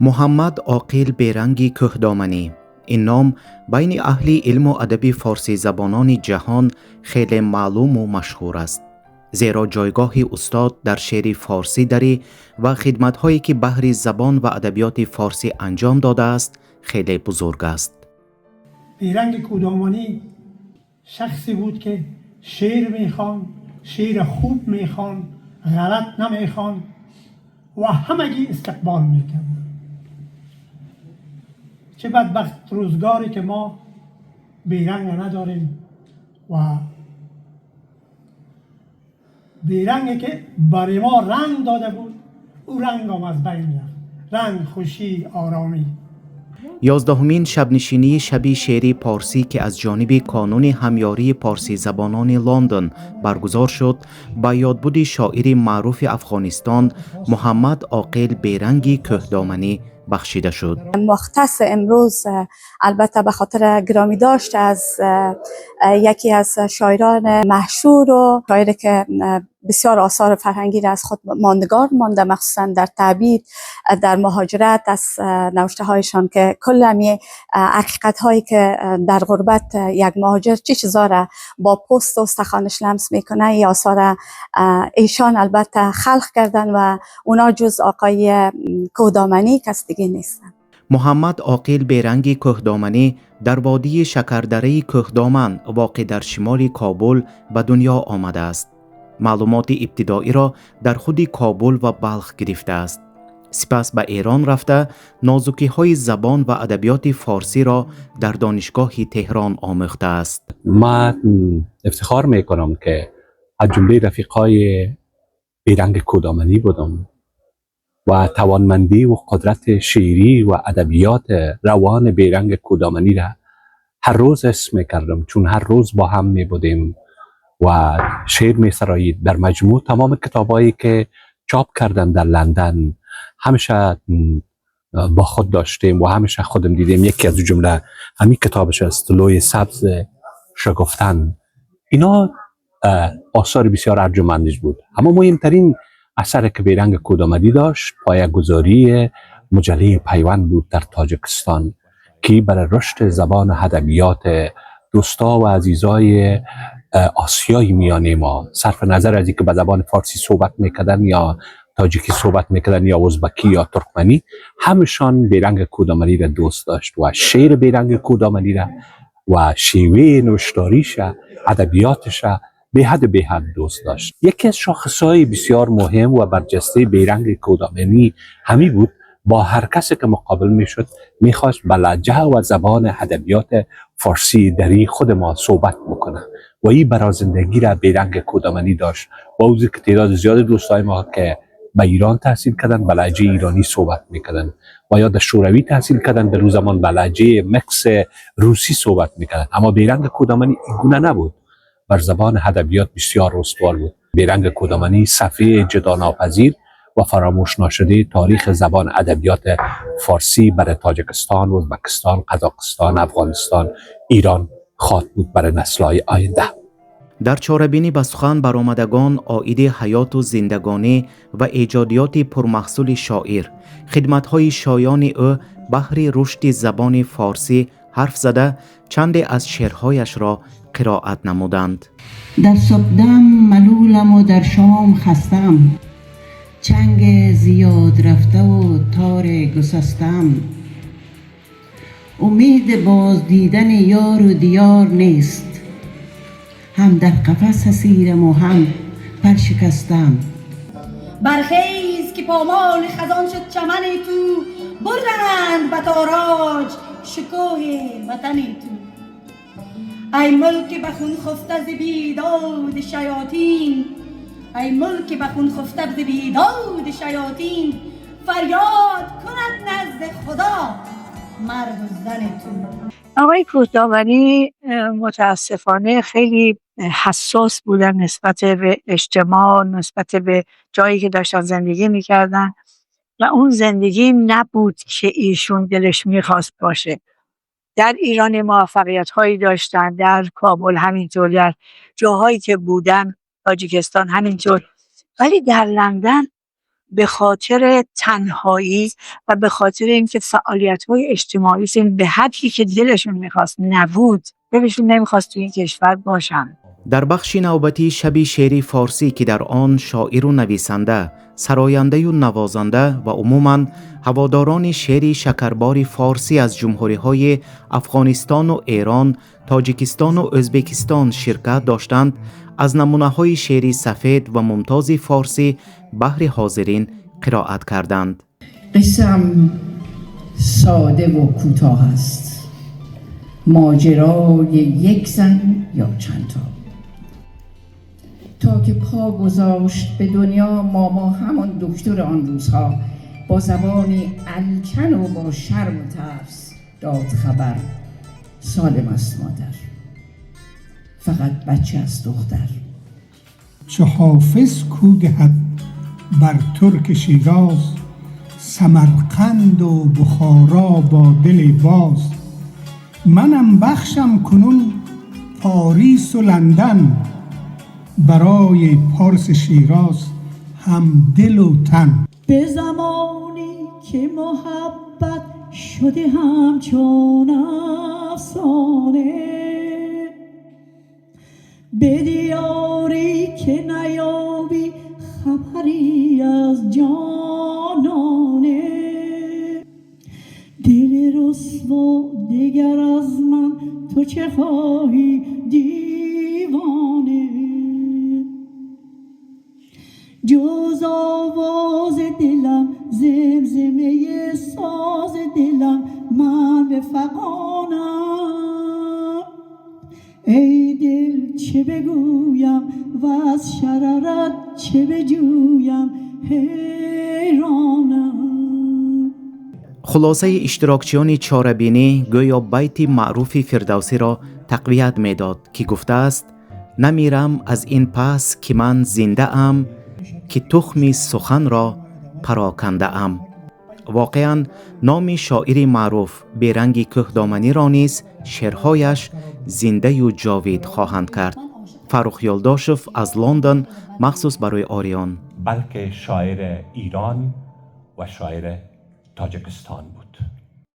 Муҳаммад Оқил Беранги Кӯҳдоманӣ. Ин ном байни аҳли илму адаби форсизабонони ҷаҳон хеле маълуму машҳур аст. Зеро ҷойгоҳи устод дар шеъри форсӣ дарӣ ва хидматҳое ки баҳри забон ва адабиёти форсӣ анҷом додааст, хеле бузург аст. بیرنگ کودامانی شخصی بود که شعر میخوان، شعر خوب میخوان، غلط نمیخوان و همگی استقبال میکرد. چه بدبخت روزگاری که ما بیرنگ نداریم و بیرنگی که برای ما رنگ داده بود، او رنگ هم از بین رفت. رنگ خوشی، آرامی. 11مین شبنشینی شبی شعری پارسی که از جانب کانون همیاری پارسی زبانان لندن برگزار شد، به یادبود شاعر معروف افغانستان محمد عاقل بیرنگی کهدامنی بخشیده شد. مختص امروز البته به خاطر گرامی داشت از یکی از شاعران مشهور و شاعری که بسیار آثار فرهنگی را از خود ماندگار مانده، مخصوصا در تبعید، در مهاجرت، از نوشته هایشان که کل همی حقیقت هایی که در غربت یک مهاجر چه چیزا را با پوست و استخوانش لمس میکنه، ای آثار ایشان البته خلق کردن و اونا جز آقای کهدامنی کس دیگه نیستن. محمد عاقل بیرنگی کهدامنی در وادی شکردره کهدامن واقع در شمال کابل به دنیا آمده است. معلومات ابتدایی را در خود کابل و بلخ گرفته است. سپس به ایران رفته، نازکی های زبان و ادبیات فارسی را در دانشگاه تهران آموخته است. من افتخار میکنم که از جمله رفیقای بیرنگ کودامنی بودم و توانمندی و قدرت شعری و ادبیات روان بیرنگ کودامنی را هر روز حس میکردم، چون هر روز با هم می بودیم و شعر می سرایید. در مجموع تمام کتابایی که چاپ کردن در لندن همیشه با خود داشتیم و همیشه خودم دیدیم. یکی از جمله همین کتابش است، لوی سبز شگفتن. اینا آثار بسیار ارجمندش بود. اما مهمترین اثر که بیرنگ کودامدی داشت، پایه‌گذاری مجله پیوند بود در تاجکستان که برای رشد زبان و ادبیات دوستا و عزیزای آسیای میانه ما، صرف نظر از اینکه به زبان فارسی صحبت میکردن یا تاجیکی صحبت میکردن یا ازبکی یا ترکمنی، همشان بیرنگ کودامنی را دوست داشت و شعر بیرنگ کودامنی را و شیوه نوشتاریش، ادبیاتش به حد به حد دوست داشت. یکی از شاخصهای بسیار مهم و برجسته بیرنگ کودامنی همی بود، با هر کسی که مقابل میشد میخواست به لهجه و زبان ادبیات فارسی دری خود ما صحبت بکنه و این برای زندگی را بیرنگ کودامنی داشت. با وجود که تعداد زیاد دوستای ما که به ایران تحصیل کردن به لهجه ایرانی صحبت میکردن و یا در شوروی تحصیل کردن در روز زمان به لهجه مکس روسی صحبت میکردن، اما بیرنگ کودامنی اینگونه نبود. بر زبان ادبیات بسیار استوار بود. بیرنگ کودامنی صفحه جدا ناپذیر و فراموش ناشده تاریخ زبان ادبیات فارسی برای تاجکستان، ازبکستان، قزاقستان، افغانستان، ایران خواهد بود برای نسل‌های آینده. در چاربینی به سخن برآمدگان عاید حیات و زندگانی و ایجادیات پرمحصول شاعر، خدمت‌های شایان او بهر رشد زبان فارسی حرف زده، چند از شعرهایش را قرائت نمودند. در صبحدم ملولم و در شام خستم، چنگ زیاد رفته و تار گسستم، امید باز دیدن یار و دیار نیست، هم در قفس اسیرم و هم پر شکستم. برخیز که پامال خزان شد چمن تو، بردند به تاراج شکوه وطن تو. ای ملک به خون خفته ز بیداد شیاطین، ای ملک به خون خفته ز بیداد شیاطین، فریاد کند نزد خدا مرد و زن تو. آقای کوهدامنی متاسفانه خیلی حساس بودن نسبت به اجتماع، نسبت به جایی که داشتن زندگی میکردن و اون زندگی نبود که ایشون دلش میخواست باشه. در ایران موفقیت هایی داشتن، در کابل همینطور، در جاهایی که بودن، تاجیکستان همینطور، ولی در لندن به خاطر تنهایی و به خاطر اینکه فعالیت‌های اجتماعیشون به حدی که دلشون میخواست نبود، دلشون نمیخواست توی این کشور باشن. در بخش نوبتی شب شعر فارسی که در آن شاعر و نویسنده، سراینده و نوازنده و عموماً هواداران شعر شکربار فارسی از جمهوری‌های افغانستان و ایران، تاجیکستان و ازبکستان شرکت داشتند، از نمونه‌های شعر سفید و ممتاز فارسی بهر حاضرین قرائت کردند. قصه‌ام ساده و کوتاه است، ماجرای یک زن یا چند تا. تا که پا گذاشت به دنیا، ماما همان دکتر آن روزها با زبانی الکن و با شرم و ترس داد خبر سالم است مادر، فقط بچه است دختر. چه حافظ کو دهد بر ترک شیراز، سمرقند و بخارا با دل باز. منم بخشم کنون پاریس و لندن، برای پارس شیراز هم دل و تن. به زمانی که محبت شده همچون افسانه، به دیاری که نیابی خبری از جانانه. دل رسوا دگر از من تو چه خواهی دیوانه، جز آواز دلم زمزمه ساز دلم من به فغانم. ای دل چه بگویم و از شرارت چه بجویم حیرانم. خلاصه اشتراکچیان چاربینی گویا بیت معروف فردوسی را تقویت میداد که گفته است: نمیرم از این پس که من زنده ام، که تخم سخن را پراکنده ام. واقعا نام شاعر معروف بیرنگ کوهدامنی را نیز شعرهایش زنده و جاوید خواهند کرد. فرخ یولداشف از لندن، مخصوص برای آریان. بلکه شاعر ایران و شاعر تاجیکستان بود.